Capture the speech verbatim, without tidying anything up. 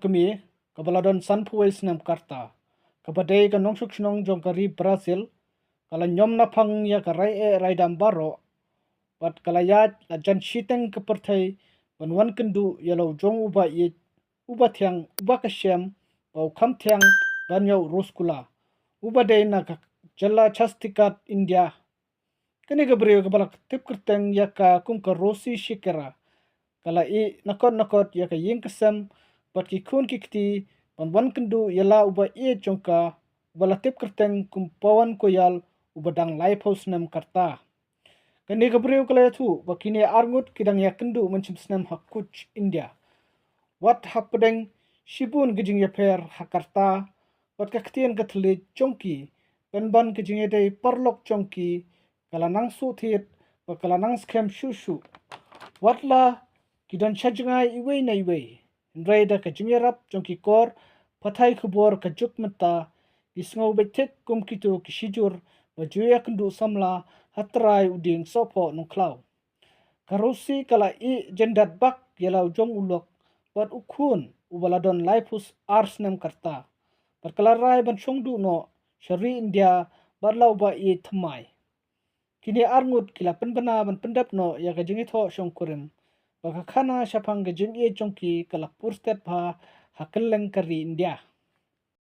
kmie kaba la don sanphew wei snem ka rta, kaba dei ka nongshong shnong jong ka ri Brazil, ka la ñiom naphang ïa ka rai eh rai dam baroh bad ka la ïaid la jan shiteng ka pyrthei ban wan kynduh ïa la u jong uba ïeit, uba thiang, uba ka shem, ba u kham thiang ban ïa u Roscular, uba dei na ka jylla Chhattisgarh, India. Kane ka briew kaba la tip kyrteng ïa ka kum ka Rosie Shikera ka la ïeh nakot nakot ïa ka ïing ka sem bad ki khun ki kti ban wan kynduh ïa la uba ïeit jong ka, uba la tip kyrteng kum Pawan Goyal, uba dang laiphew snem ka rta. Kane ka briew ka la ïathuh ba kine arngut ki dang ïakynduh mynshem snem ha Cooch, India. Wat hapdeng shibun ka jingïapher ha ka rta bad ka ktien ka thylliej jong ki, pynban ka jingïadei paralok jong ki, ka la nang shu thied bad ka la nang skhem shuh shuh. Wat la ki don sha jngai iwei na iwei, hynrei da ka jingïarap jong ki kor pathai khubor ka juk mynta, ki sngew beit thik kum kito ki shijur ba ju ïakynduh samla ha trai u dieng Sohphoh Nongkhlaw. Ka Rosie ka la ïeh jyndat bak ïa la u jong u lok bad u khun uba la don laiphew ar snem ka rta, bad ka la rai ban shong duh noh sha ri India bad la uba ïeit thymmai. Kine arngut ki la pynbna ban pyndep noh ïa ka jingïathoh shongkurim, ba ka khana shaphang ka jingïeit jong ki ka la pur stet bha ha kylleng ka ri India.